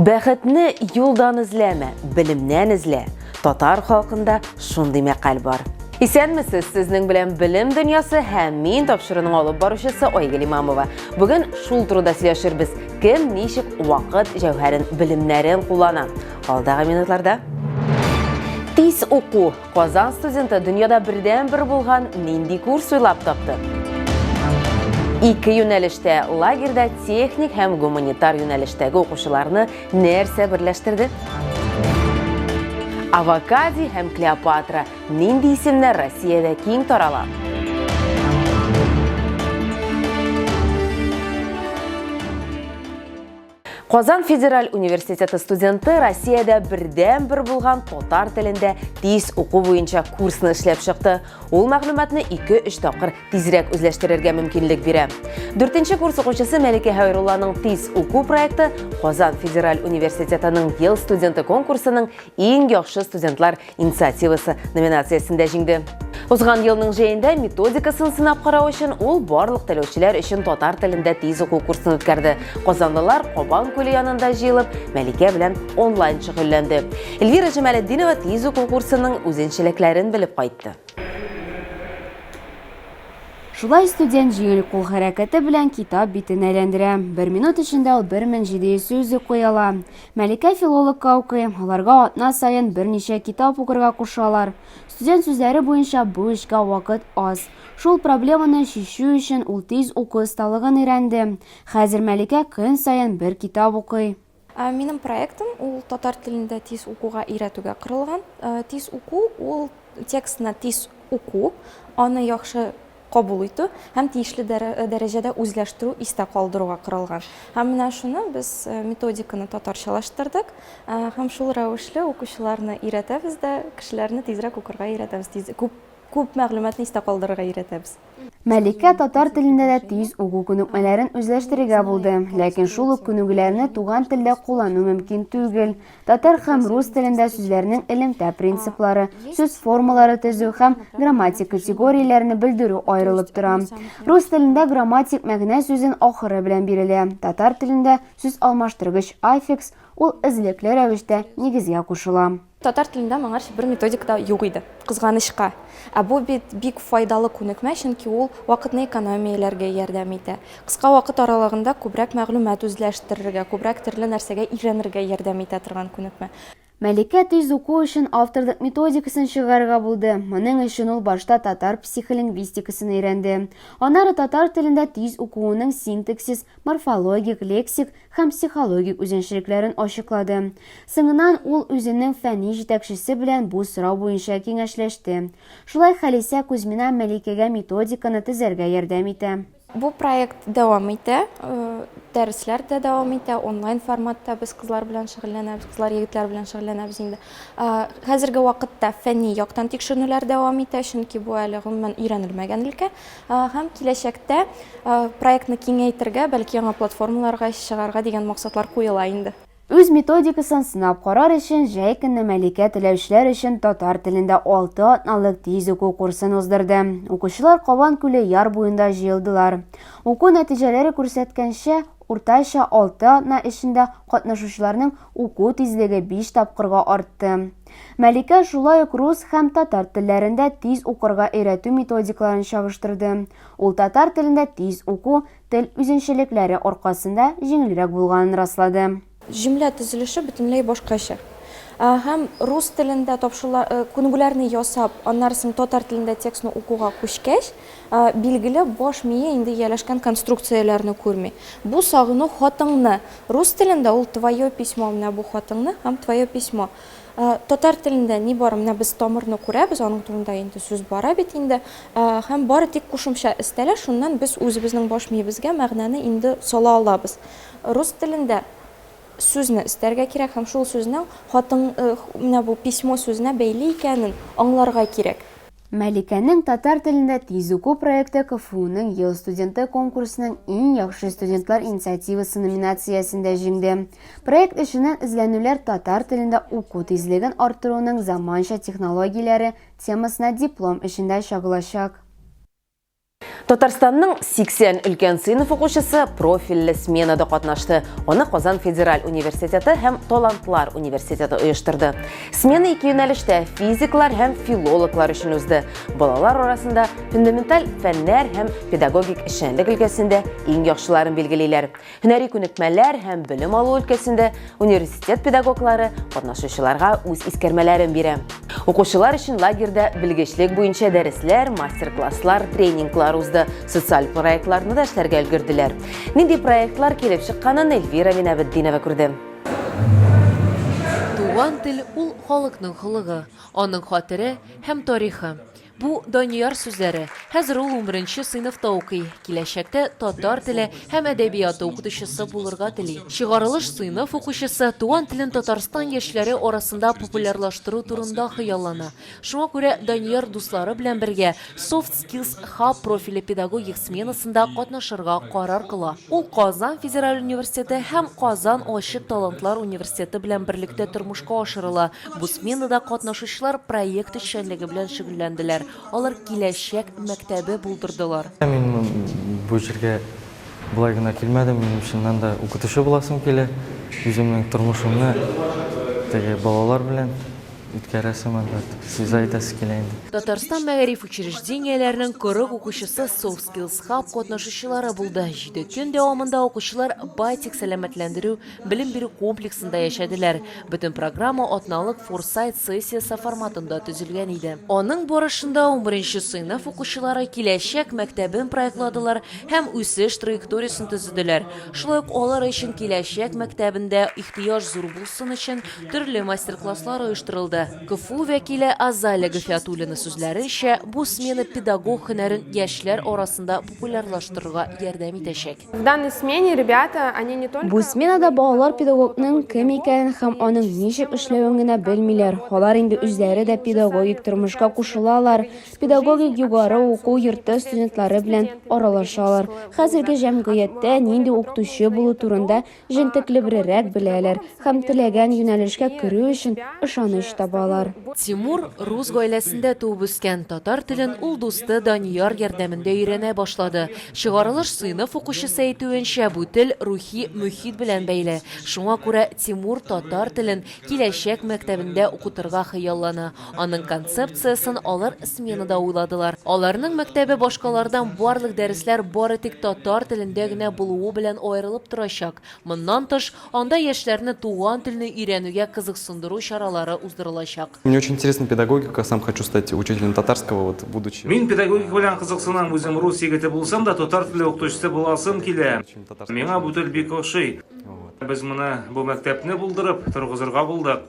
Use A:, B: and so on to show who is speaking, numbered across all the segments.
A: Бәхетне юлдан эзләмә, белемнән эзлә. Татар халкында шундый мәкаль бар. Исәнмесез, сезнең белән Белем дөньясы һәм мин тапшыруның алып баручысы Айгөл Имамова. Бүген шул турыда сөйләшербез. Кем ничек вакыт җәүһәрен, белемнәрен куллана? Алдагы минутларда Тиз уку. Казан студенты дөньяда бердән-бер булган нинди курс уйлап тапты? Ике юнәлештә лагерьда техник һәм гуманитар юнәлештәге укучыларны нәрсә берләштерде? Авокади һәм Клеопатра нинди исемнәр Россиядә киң тарала? Казан федераль университеты студенты Россиядә бердән-бер булган татар телендә тиз уку буенча курсны эшләп чыкты. Ул мәгълүматны 2-3 тапкыр тизрәк үзләштерергә мөмкинлек бирә. Дүртенче курс укучысы Мәликә Хәйрулланың тиз уку проекты Казан федераль университетының ел студенты конкурсының иң яхшы студентлар инициативасы номинациясендә җиңде. Узган елның җәендә методикасын сынап карау өчен ул барлык теләүчеләр өчен татар телендә тиз уку курсын үткәрде. Казанлылар Кабан күле янында җыелып, Мәликә белән онлайн шөгыльләнде. Эльвира Җамалетдинова тиз уку курсының үзенчәлекләрен белеп кайтты.
B: Шулай студент җиңел кул хәрәкәте белән китап битен әйләндерә. Бер минут эчендә ул 1700 сүз укый ала. Мәликә филологка укый, аларга атна саен берничә китап укырга кушалар. Студент сүзләре буенча бу эшкә вакыт аз. Шул проблеманы чишү өчен ул тиз уку осталыгын өйрәнде. Хәзер Мәликә көн саен бер китап укый.
C: Минем проектым ул татар телендә тиз укуга өйрәтүгә корылган. Тиз уку ул текстны тиз уку, аны яхшы кабул итү һәм тиешле дәрәҗәдә үзләштерү, истә калдыруга корылган. Һәм менә шуны без методиканы татарчалаштырдык һәм шул рәвешле укучыларны өйрәтәбез дә, кешеләрне тизрәк укырга өйрәтәбез, тиз күп күп мәгълүматны истә калдырырга өйрәтәбез.
B: Мәликә татар телендә дә тиз уку күнекмәләрен үзләштерергә булды. Ләкин шул ук күнегүләрне туган телдә куллану мөмкин түгел. Татар һәм рус телендә сүзләрнең элемтә принциплары, сүз формалары төзү һәм грамматик категорияләрне белдерү аерылып тора. Рус телендә грамматик мәгънә сүзен ахыры белән бирелә, татар телендә сүз алмаштыргыч аффикс, ул эзлекле рәвештә нигезгә кушыла.
C: Татар телендә моңарчы бер методика да юк иде, кызганычка. Ә бу бит бик файдалы күнекмә, чөнки ул вакытны экономияләргә ярдәм итә. Кыска вакыт аралыгында күбрәк мәгълүмат үзләштерергә, күбрәк төрле нәрсәгә өйрәнергә ярдәм итә торган күнекмә.
B: Мәликә тиз уку өчен авторлык методикасын чыгарырга булды. Моның өчен ул башта татар психолингвистикасын өйрәнде. Аннары татар телендә тиз укуының синтаксис, морфологик, лексик һәм психологик үзенчәлекләрен ачыклады. Соңыннан ул үзенең фәнни җитәкчесе белән бу сорау буенча киңәшләште. Шулай Халисә Кузьмина Мәликәгә методиканы төзәргә ярдәм итә.
C: Бу проект дәвам итә, дәресләр дә дәвам итә, онлайн форматта без кызлар белән шөгыльләнәбез, кызлар егетләр белән шөгыльләнәбез инде. Хәзерге вакытта фәнни яктан тикшеренүләр дәвам итә, чөнки бу әле гомумән өйрәнелмәгән өлкә. Һәм киләчәктә Проектны киңәйтергә, бәлки яңа платформаларга чыгарга дигән максатлар куела инде.
B: Үз методикасын сынап карар өчен җәй көне Мәликә теләүчеләр өчен татар телендә алты атналык тиз уку курсын уздырды. Укучылар Кабан күле яр буенда җыелдылар. Уку нәтиҗәләре күрсәткәнчә, уртача алты атна эчендә катнашучыларның уку тизлеге биш тапкырга артты. Мәликә шулай ук рус һәм татар телләрендә тиз укырга өйрәтү методикаларын чагыштырды. Ул татар телендә тиз уку тел үзенчәлекләре аркасында җиңелрәк булганын раслады.
C: Җөмлә төзелеше бөтенләй башкача. Һәм рус телендә тапшырла, күнегүләрне ясап, аннары соң татар телендә текстны укуга күчкәч, билгеле, баш мие инде ияләшкән конструкцияләрне күрми. Бу сагыну хатыңны. Рус телендә ул твое письмо, менә бу хатыңны һәм твое письмо. Татар телендә ни бар, менә без тамырны күрәбез, аның турында инде сүз бара бит инде. Һәм бары тик кушымча өстәлә, шуннан без үзебезнең баш миебезгә мәгънәне инде сала алабыз. Рус телендә сүзне өстәргә кирәк һәм шул сүзнең хатын, менә бу письмо сүзенә бәйле икәнен аңларга кирәк.
B: Мәликәнең татар телендә тиз уку проекты КФУның Ел студенты конкурсының Иң яхшы студентлар инициативасы номинациясендә җиңде. Проект эшеннән эзләнүләр татар телендә уку тизлеген арттыруның заманча технологияләре темасына диплом эшендә чагылачак.
A: Татарстанның 80 өлкән сыйныф укучысы профильле сменада катнашты. Аны Казан федераль университеты һәм Талантлар университеты оештырды. Смена ике юнәлештә физиклар һәм филологлар өчен узды. Балалар арасында фундаменталь фәннәр һәм педагогик эшчәнлек өлкәсендә иң яхшыларын билгелиләр. Һөнәри күнекмәләр һәм белем алу өлкәсендә университет педагоглары катнашучыларга үз искәрмәләрен бирә. Укучылар өчен лагерьда белгечлек буенча дәресләр, мастер-класслар, тренинглар узды, социаль проектларны да эшләргә өлгерделәр. Нинди проектлар килеп чыкканын Эльвира Минабетдинова күрде.
D: Туган тел ул халыкның холыгы, аның хәтере һәм тарихы. Бу, Данияр сүзләре. Хәзер ул унберенче сыйныфта укый. Киләчәктә татар теле һәм әдәбияты укытучысы булырга тели. Чыгарылыш сыйныф укучысы туган телен Татарстан яшьләре арасында популярлаштыру турында хыяллана. Шуңа күрә Данияр дуслары белән бергә Soft Skills Hub профильле педагогик сменасында катнашырга карар кыла. Ул Казан федераль университеты һәм Казан ачык талантлар университеты белән берлектә тормышка ашырыла. Бу сменада катнашучылар проект эшчәнлеге белән шөгыльләнделәр, алар киләчәк мәктәбе булдырдылар.
E: Мин бу җиргә болай гына килмәдем, минем чыннан да укытучы буласым килә. Үземнең тормышымны теге балалар белән үткәрәсем, әлбәттә, связать итәсе килә инде.
D: Татарстан мәгариф учреждениеләренең 40 укучысы Soft Skills Hub катнашучылары булды. Җиде көн дәвамында укучылар Байтик сәламәтләндерү Белем бирү комплексында яшәделәр. Бөтен программа атналык форсайт сессиясе форматында төзелгән иде. Аның барышында унберенче сыйныф укучылары киләчәк мәктәбен проектладылар һәм үсеш траекториясен төзеделәр. Шулай ук алар өчен киләчәк мәктәбендә ихтыяҗ зур булсын өчен төрле мастер-класслар оештырылды. КФУ вәкиле Азалия Гафиатуллина сүзләренчә, бу смена педагог һөнәрен яшьләр арасында популярлаштырырга ярдәм итәчәк.
F: В данной смене ребята, они не только
B: Бу сменада балалар педагогның кем икәнен һәм аның ничек эшләвен генә белмиләр, алар инде үзләре дә педагогик тормышка кушылалар, педагогик югары уку йорты студентлары белән аралашалар, хәзерге җәмгыятьтә нинди укытучы булу турында җентеклебрерәк беләләр һәм теләгән юнәлешкә керү өчен ышаныч табалар.
D: Тимур рус гаиләсендә туып үскән, татар телен ул дусты Данияр ярдәмендә өйрәнә башлады. Чыгарылыш сыйныф укучысы әйтүенчә, бу тел рухи мөхит белән бәйле. Шуңа күрә Тимур татар телен киләчәк мәктәбендә укытырга хыяллана. Аның концепциясен алар сменада уйладылар. Аларның мәктәбе башкалардан барлык дәресләр бары тик татар телендә генә булуы белән аерылып торачак. Моннан тыш, анда яшьләрне туган телне өйрәнүгә кызыксындыру чаралары уздырылачак.
G: Мне очень интересна педагогика, сам хочу стать учителем татарского, вот будучи.
H: Мин педагогика белән кызыксынам, үзем рус егете булсам да, татар теле укытучысы буласым килә. Миңа бу тел бик ошый. Без моны, бу мәктәпне булдырып, торгызырга булдык.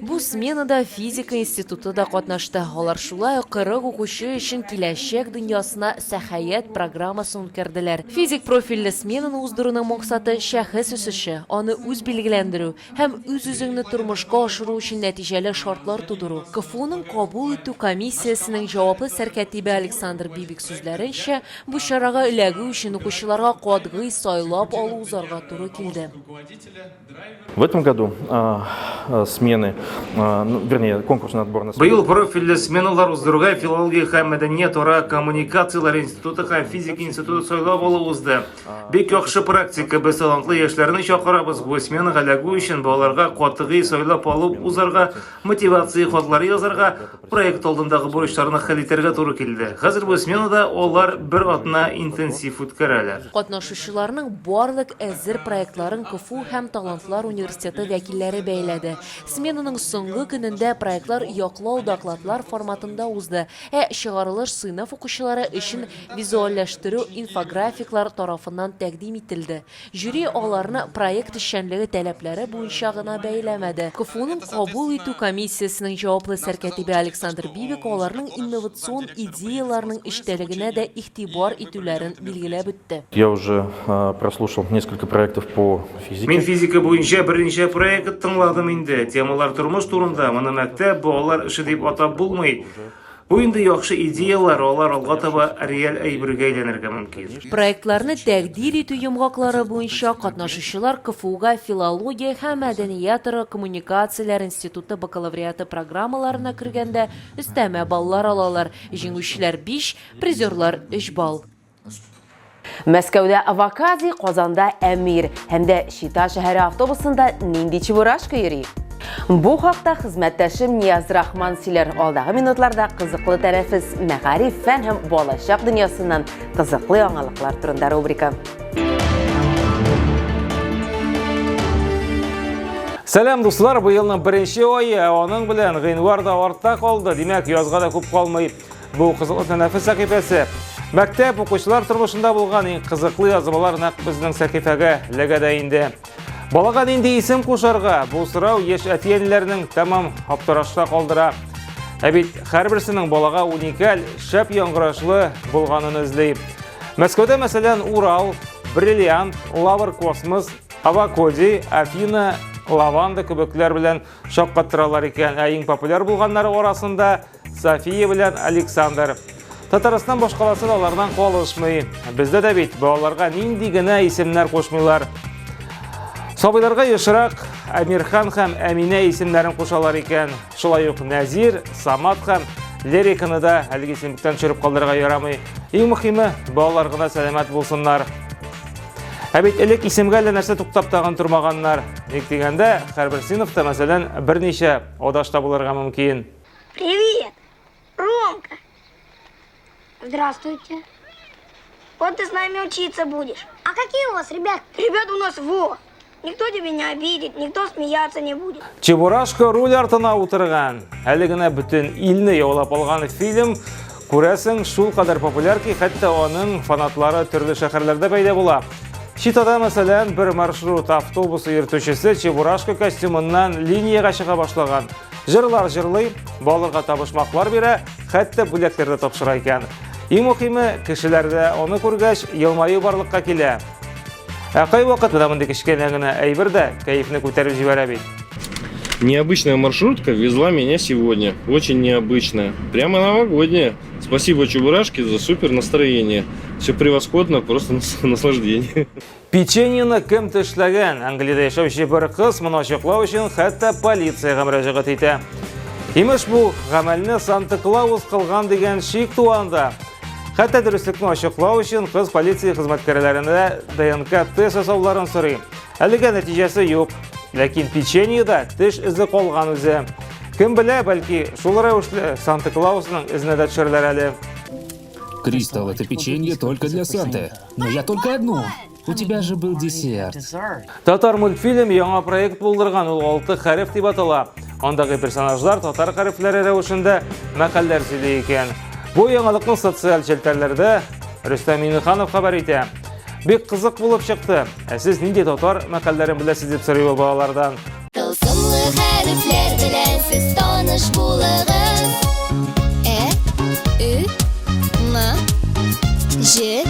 D: Бу сменада физика институты да катнашты. Алар шулай ук 40 укучы өчен Киләчәк дөньясына сәхәят программасын үткәрделәр. Физик профильле сменаны уздыруның максаты, шәхес үсеше, аны үзбилгеләндерү һәм үз-үзеңне тормышка ашыру өчен нәтиҗәле шартлар тудыру. КФУның кабул итү комиссиясенең җаваплы сәркәтибе Александр Бибик сүзләренчә, бу чарага эләгү өчен укучыларга катгый сайлап алу узарга туры килде.
I: В этом году смены, ну, вернее, конкурсный отбор на
H: Быел профильле сменалар уздыруга филология һәм мәдәниятара коммуникацияләр институты һәм физика институты сайлап алу узды. Бик яхшы практика. Без талантлы яшьләрне чакырабыз. Бу сменага эләгү өчен балаларга катгый сайлап алу узарга, мотивация хатлары язарга, Проект алдындагы бурычларны хәл итәргә туры килде. Хәзер бу сменада алар бер атна интенсив үткәрәләр.
D: Катнашучыларның барлык әзер проектларын КФУ һәм Талантлар университеты вәкилләре бәяләде. Сменаның соңгы көнендә проектлар яклау докладлар форматында узды, ә чыгарылыш сыйныф укучылары өчен визуальләштерү инфографиклар тарафыннан тәкъдим ителде. Жюри аларны проект эшчәнлеге таләпләре буенча гына бәяләмәде. КФУның кабул итү комиссиясенең җаваплы сәркәтибе Александр Бибик аларның инновацион идеяләренең эчтәлегенә дә игътибар итүләрен билгеләп үтте.
I: Я уже прослушал несколько проектов по физике.
H: Мин физика буенча берничә проект тыңладым инде. Темалар тормыш турында, моны мәктәп, балалар эше дип атап булмый. Бу инде яхшы идеяләр, алар алга таба реаль әйбергә әйләнергә мөмкин.
D: Проектларны тәкъдир итү йомгаклары буенча катнашучылар КФУга Филология һәм мәдәниятара коммуникацияләр институты бакалавриаты программаларына кергәндә өстәмә баллар алалар, җиңүчеләр, биш, призерлар, өч балл.
A: Мәскәүдә Авакади, Казанда Әмир һәм дә Чита шәһәре автобусында нинди чебурашка йөри? Бу хакта хезмәттәшем Нияз Рахман сөйләр. Алдагы минутларда кызыклы тәнәфес, мәгариф, фән һәм балачак дөньясыннан кызыклы яңалыклар турында рубрика.
H: Сәлам, дуслар! Быелның беренче ае, ә аның белән гыйнвар да артта калды. Димәк, язга да күп калмый. Бу кызыклы тәнәфес сәхифәсе. Мәктәп укучылар тормышында булган иң кызыклы язмалар нәкъ безнең сәхифәгә эләгә дә инде. Балага нинди исем кушарга? Бу сорау яшь әти-әниләрнең тәмам аптырашта калдыра. Ә бит һәрберсенең балага уникаль, шәп яңгырашлы булганын эзли. Мәскәүдә, мәсәлән, Урал, Бриллиант, Лавр Космос, Авакоди, Афина, Лаванда кебекләр белән шаккаттыралар икән. Ә иң популяр булганнары арасында София белән Александр. Татарстан башкаласы да алардан калышмый. Бездә дә бит балаларга нинди генә исемнәр кушмыйлар. Сабыйларга ешрак Әмирхан һәм Әминә исемнәрен кушалар икән. Шулай ук Нәзир, Самат һәм Лериканы да әлеге исемлектән төшереп калдырырга ярамый. Иң мөхиме, балалар гына сәламәт булсыннар. Ә бит элек исемгә әллә нәрсә туктап тагын тормаганнар. Ник дигәндә, һәрбер сыйныфта, мәсәлән, берничә адаш табылырга мөмкин.
J: Привет, Ромка. Здравствуйте. Вот ты с нами учиться будешь. А какие у вас ребят? Ребят у нас во. Никто тебя не обидит, никто смеяться не будет.
H: Чебурашка руль артына утырган. Әле генә бөтен илне яулап алган фильм, күрәсең, шул кадәр популяр ки, хәтта аның фанатлары төрле шәһәрләрдә пәйда була. Читада, мәсәлән, бер маршрут автобусы йөртүчесе Чебурашка костюмыннан линиягә чыга башлаган. Җырлар җырлый, балаларга табышмаклар бирә, хәтта бүләкләр дә тапшыра икән. Иң мөхиме, кешеләрдә аны күргәч, елмаю барлыкка килә. Ә кайвакыт менә мондый кечкенә генә әйбер дә кәефне күтәреп җибәрә бит.
K: Необычная маршрутка везла меня сегодня. Очень необычная. Прямо новогодняя. Спасибо Чебурашке за супер настроение. Все превосходно, просто наслаждение.
H: Печеньены кем тешләгән? Англиядә яшәүче бер кыз моны ачыклау өчен хәтта полициягә мөрәҗәгать итә. Имеш бу гамәлне Санта Клаус кылган дигән шик туа анда. Хәтта дөреслекне ачыклау өчен кыз полиция хезмәткәрләренә ДНК тест ясауларын сорый. Әлегә нәтиҗәсе юк. Ләкин печеньеда теш эзе калган үзе. Кем белә, бәлки шул рәвешле Санта Клаусның эзенә дә төшәрләр әле.
L: Кристалл, это печенье только для Санты. Но я только одну. У тебя же был десерт.
H: Татар мультфильм яңа проект булдырган, ул алты хәреф дип атала. Андагы персонажлар татар хәрефләре рәвешендә мәкальләр сөйли икән. Бу яңалыкны социаль челтәрләрдә Рөстәм Миңнеханов хәбәр итә. Бик кызык булып чыкты. Ә сез нинди татар мәкальләрен беләсез дип сорый ул балалардан.
M: Тылсымлы хәрефләр белән сез таныш булыгыз. Ә, Ө, М, Ж,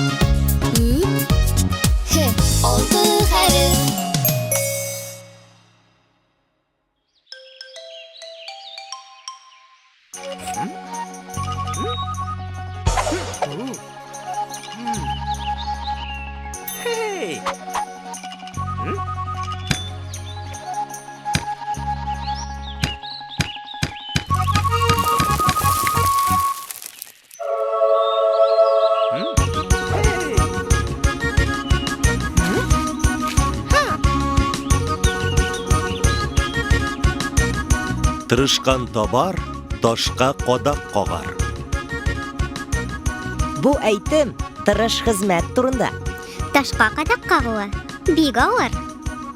M: Ү, Һ. Алты хәреф.
N: Тырышкан табар, ташка кадак кагар.
O: Бу әйтем тырыш хезмәт турында.
P: Ташка кадак кагуы бик авыр.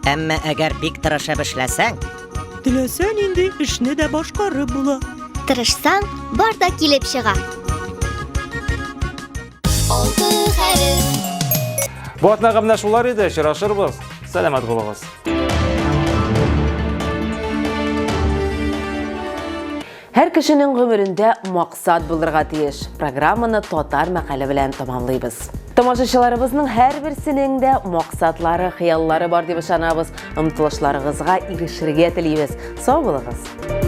O: Әмма әгәр бик тырышып эшләсәң,
Q: Теләсә нинди эшне дә башкарып була.
P: Тырышсаң, бар да килеп чыга.
M: Алты хәреф.
H: Бу атнага менә шулар иде. Очрашырбыз. Сәламәт булыгыз.
A: Һәр кешенең гомерендә максат булырга тиеш. Программаны татар мәкале белән тәмамлыйбыз. Тамашачыларыбызның һәрберсенең дә максатлары, хыяллары бар дип ышанабыз. Омтылышларыгызга ирешергә телибез. Сау булыгыз.